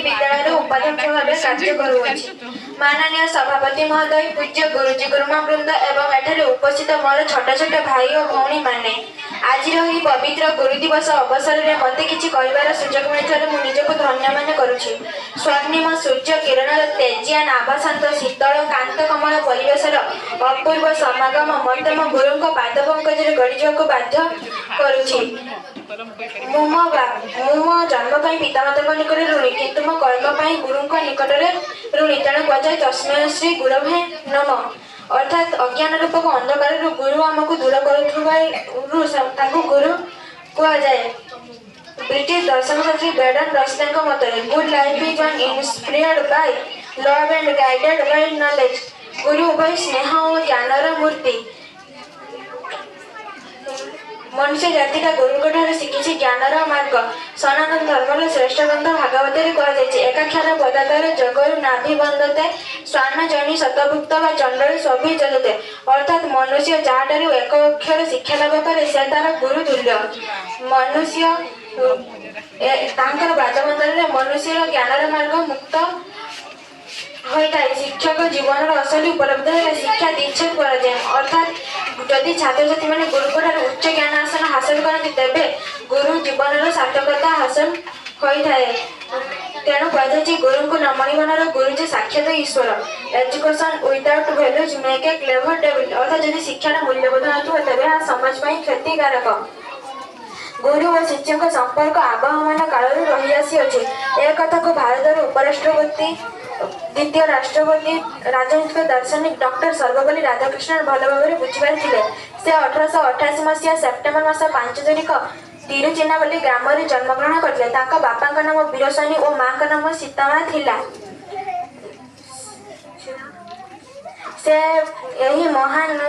ବିଦ୍ୟାଳୟର ଉପାଧ୍ୟକ୍ଷ ଭାବେ କାର୍ଯ୍ୟ କରୁଅଛି। ମାନନୀୟ ସଭାପତି ମହୋଦୟ, ପୂଜ୍ୟ ଗୁରୁଜୀ ଗୁରୁମା ବୃନ୍ଦ ଏବଂ ଏଠାରେ ଉପସ୍ଥିତ ମୋର ଛୋଟ ଛୋଟ ଭାଇ ଓ ଭଉଣୀମାନେ, ଆଜିର ଏହି ପବିତ୍ର ଗୁରୁ ଦିବସ ଅବସରରେ ମୋତେ କିଛି କହିବାର ସୁଯୋଗ ମିଳିଥିବାରୁ ମୁଁ ନିଜକୁ ଧନ୍ୟ ମନେ କରୁଛି। ସ୍ୱର୍ଣ୍ଣିମ ସୂର୍ଯ୍ୟ କିରଣର ତେଜିଆନ ଆଭାଶାନ୍ତ ଶୀତଳ କାନ୍ତ କମଳ ପରିବେଶର ଅପୂର୍ବ ସମାଗମ ମୋତେ ମୋ ଗୁରୁଙ୍କ ପାଦ ପଙ୍କଜରେ ଗଡ଼ିଯିବାକୁ ବାଧ୍ୟ କରୁଛି। ମୁଁ ମୋ ଜନ୍ମ ପାଇଁ ପିତାମାତାଙ୍କ ନିକଟରେ ଋଣୀ, କିନ୍ତୁ ମୋ କର୍ମ ପାଇଁ ଗୁରୁଙ୍କ ନିକଟରେ ଋଣୀ। ତେଣୁ କୁହାଯାଏ, ତସ୍ମୈ ଶ୍ରୀ ଗୁରବେ ନମଃ। ଅର୍ଥାତ୍ ଅଜ୍ଞାନ ରୂପକ ଅନ୍ଧକାରରୁ ଗୁରୁ ଆମକୁ ଦୂର କରୁଥିବାରୁ ତାଙ୍କୁ ଗୁରୁ କୁହାଯାଏ। ବ୍ରିଟିଶ ଦର୍ଶନ ଶାସ୍ତ୍ରୀ ବର୍ଟ୍ରାଣ୍ଡ ରସେଲଙ୍କ ମତରେ, "Good life is one inspired by love and guided by knowledge." ଗୁରୁ ଉଭୟ ସ୍ନେହ ଓ ଜ୍ଞାନର ମୂର୍ତ୍ତି। ମନୁଷ୍ୟ ଜାତିଟା ଗୁରୁଙ୍କ ଠାରୁ ଶିଖିଛି ଜ୍ଞାନର ମାର୍ଗ। ସନାତନ ଧର୍ମର ଶ୍ରେଷ୍ଠ ଗ୍ରନ୍ଥ ଭାଗବତରେ କୁହାଯାଇଛି, ଏକାକ୍ଷର ପଦାକାର ଯୋଗରୁ ନାଭି ବନ୍ଦତେ ଶ୍ୱାନ ଜନି ଶତଭୁକ୍ତ ବା ଚଣ୍ଡଳ ସ୍ୱଭିଯଜତେ। ଅର୍ଥାତ୍ ମନୁଷ୍ୟ ଯାହାଠାରୁ ଏକ ଅକ୍ଷର ଶିକ୍ଷା ଲାଭ କରେ, ସେ ତାର ଗୁରୁ ତୁଲ୍ୟ। ମନୁଷ୍ୟ ତାଙ୍କର ପାଦବନ୍ଦନରେ ମନୁଷ୍ୟର ଜ୍ଞାନର ମାର୍ଗ ମୁକ୍ତ ହୋଇଥାଏ। ଶିକ୍ଷକ ଜୀବନର ଅସଲି ଉପଲବ୍ଧି ହେଲା ଶିକ୍ଷା ଦିଚ୍ଛେଦ କରାଯାଏ। ଅର୍ଥାତ୍ ଯଦି ଛାତ୍ରଛାତ୍ରୀମାନେ ଗୁରୁଙ୍କ ଠାରୁ ଉଚ୍ଚ ଜ୍ଞାନ ଆସନ ହାସଲ କରନ୍ତି, ତେବେ ଗୁରୁ ଜୀବନର ସାର୍ଥକତା ହାସଲ ହୋଇଥାଏ। ତେଣୁ କୁହାଯାଇଛି, ଗୁରୁଙ୍କୁ ନ ମଣିବ ନର, ଗୁରୁ ଯେ ସାକ୍ଷାତ ଈଶ୍ୱର। Education without values make a clever devil. ଅର୍ଥାତ୍ ଯଦି ଶିକ୍ଷାର ମୂଲ୍ୟବୋଧ ନଥିବ, ତେବେ ଏହା ସମାଜ ପାଇଁ କ୍ଷତିକାରକ। ଗୁରୁ ଓ ଶିଷ୍ୟଙ୍କ ସମ୍ପର୍କ ଆବହମାନ କାଳରୁ ରହିଆସିଅଛି। ଏ କଥାକୁ ଭାରତର ଉପରାଷ୍ଟ୍ରପତି, ଦ୍ୱିତୀୟ ରାଷ୍ଟ୍ରପତି, ରାଜନୈତିକ ଦାର୍ଶନିକ ଡକ୍ଟର ସର୍ବପଲ୍ଲୀ ରାଧାକୃଷ୍ଣନ ଭଲ ଭାବରେ ବୁଝିପାରିଥିଲେ। ସେ 1888 ମସିହା ସେପ୍ଟେମ୍ବର ମାସ 5 ତାରିଖ ତିରୁଚିନାପଲ୍ଲୀ ଗ୍ରାମରେ ଜନ୍ମଗ୍ରହଣ କରିଥିଲେ। ତାଙ୍କ ବାପାଙ୍କ ନାମ ବୀରସ୍ୱାମୀ ଓ ମାଙ୍କ ନାମ ସୀତାମା ଥିଲା। ସେ ଏହି ମହାନ,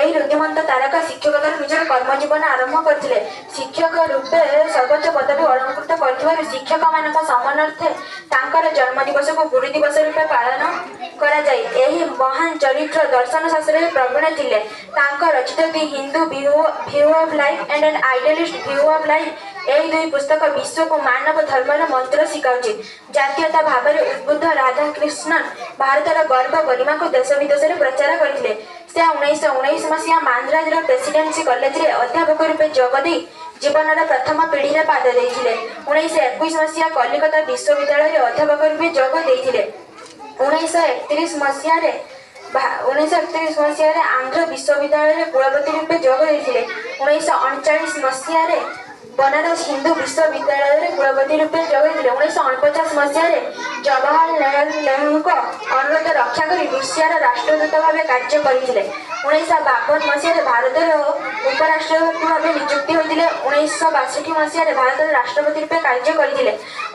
ଏହି ଋଦ୍ଧିମନ୍ତ ତାରକା ଶିକ୍ଷକତାର ନିଜର କର୍ମଜୀବନ ଆରମ୍ଭ କରିଥିଲେ। ଶିକ୍ଷକ ରୂପେ ସର୍ବୋଚ୍ଚ ପଦବୀ ଅଳଙ୍କୃତ କରିଥିବାରୁ ଶିକ୍ଷକମାନଙ୍କ ସମ୍ମାନାର୍ଥେ ତାଙ୍କର ଜନ୍ମ ଦିବସକୁ ଗୁରୁ ଦିବସ ରୂପେ ପାଳନ କରାଯାଏ। ଏହି ମହାନ ଚରିତ୍ର ଦର୍ଶନ ଶାସ୍ତ୍ରରେ ପ୍ରବୀଣ ଥିଲେ। ତାଙ୍କ ରଚିତ The Hindu View of Life and An Idealist View of Life, ଏହି ଦୁଇ ପୁସ୍ତକ ବିଶ୍ୱକୁ ମାନବ ଧର୍ମର ମନ୍ତ୍ର ଶିଖାଉଛି। ଜାତୀୟତା ଭାବରେ ଉଦ୍ବୁଦ୍ଧ ରାଧାକୃଷ୍ଣନ ଭାରତର ଗର୍ବ ଗରିମାକୁ ଦେଶ ବିଦେଶରେ ପ୍ରଚାର କରିଥିଲେ। ସେ 1919 ମସିହା ମାନ୍ଦ୍ରାଜର ପ୍ରେସିଡେନ୍ସି କଲେଜରେ ଅଧ୍ୟାପକ ରୂପେ ଯୋଗ ଦେଇ ଜୀବନର ପ୍ରଥମ ପିଢ଼ିରେ ପାଦ ଦେଇଥିଲେ। 1921 ମସିହା କଲିକତା ବିଶ୍ୱବିଦ୍ୟାଳୟରେ ଅଧ୍ୟାପକ ରୂପେ ଯୋଗ ଦେଇଥିଲେ। 1931 ମସିହାରେ ଆନ୍ଧ୍ର ବିଶ୍ୱବିଦ୍ୟାଳୟରେ କୁଳପତି ରୂପେ ଯୋଗ ଦେଇଥିଲେ। 1939 ମସିହାରେ ବନାରସ ହିନ୍ଦୁ ବିଶ୍ୱବିଦ୍ୟାଳୟରେ କୁଳପତି ରୂପେ ଯୋଗ ଦେଇଥିଲେ। 1949 ମସିହାରେ ଜବାହରଲାଲ ନେହେରୁଙ୍କ ଅନୁରୋଧ ରକ୍ଷା କରି ରୁଷିଆର ରାଷ୍ଟ୍ରଦୂତ ଭାବେ କାର୍ଯ୍ୟ କରିଥିଲେ। 1952 ମସିହାରେ ଭାରତର ଉପରାଷ୍ଟ୍ରପତି ଭାବେ ନିଯୁକ୍ତି ହୋଇଥିଲେ। 1962 ମସିହାରେ ଭାରତର ରାଷ୍ଟ୍ରପତି ରୂପେ କାର୍ଯ୍ୟ କରିଥିଲେ।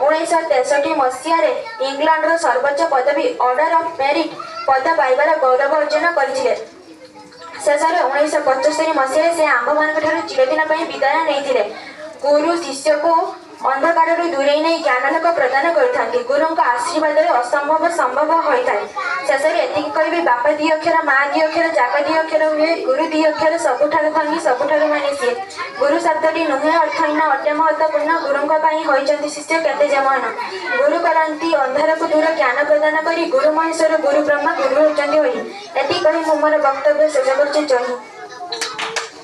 1963 ମସିହାରେ ଇଂଲଣ୍ଡର ସର୍ବୋଚ୍ଚ ପଦବୀ ଅର୍ଡର ଅଫ୍ ମେରିଟ୍ ପଦ ପାଇବାର ଗୌରବ ଅର୍ଜନ କରିଥିଲେ। ଶେଷରେ 1975 ମସିହାରେ ସେ ଆମ୍ଭମାନଙ୍କ ଠାରୁ ଚିରଦିନ ପାଇଁ ବିଦାୟ ନେଇଥିଲେ। ଗୁରୁ ଶିଷ୍ୟକୁ ଅନ୍ଧକାରରୁ ଦୂରେଇ ନେଇ ଜ୍ଞାନାଲୋକ ପ୍ରଦାନ କରିଥାନ୍ତି। ଗୁରୁଙ୍କ ଆଶୀର୍ବାଦରେ ଅସମ୍ଭବ ସମ୍ଭବ ହୋଇଥାଏ। ଶେଷରେ ଏତିକି କହିବି, ବାପା ଦି ଅକ୍ଷର, ମା ଦି ଅକ୍ଷର, ଜାଗ ଦି ଅକ୍ଷର ହୁଏ, ଗୁରୁ ଦି ଅକ୍ଷର ସବୁଠାରୁ ଧନୀ, ସବୁଠାରୁ ମାନି ସିଏ। ଗୁରୁ ଶବ୍ଦଟି ନୁହେଁ ଅର୍ଥହୀନ, ଅଟେ ମହତ୍ୱପୂର୍ଣ୍ଣ। ଗୁରୁଙ୍କ ପାଇଁ ହୋଇଛନ୍ତି ଶିଷ୍ୟ କେତେ ଯେ ମହାନ। ଗୁରୁ କରନ୍ତି ଅନ୍ଧାରକୁ ଦୂର ଜ୍ଞାନ ପ୍ରଦାନ କରି। ଗୁରୁ ମହେଶ୍ୱର, ଗୁରୁ ବ୍ରହ୍ମା, ଗୁରୁ ହେଉଛନ୍ତି ହରି। ଏତିକି କହି ମୁଁ ମୋର ବକ୍ତବ୍ୟ ଶେଷ କରୁଛି। ଜୟ ହିନ୍ଦ।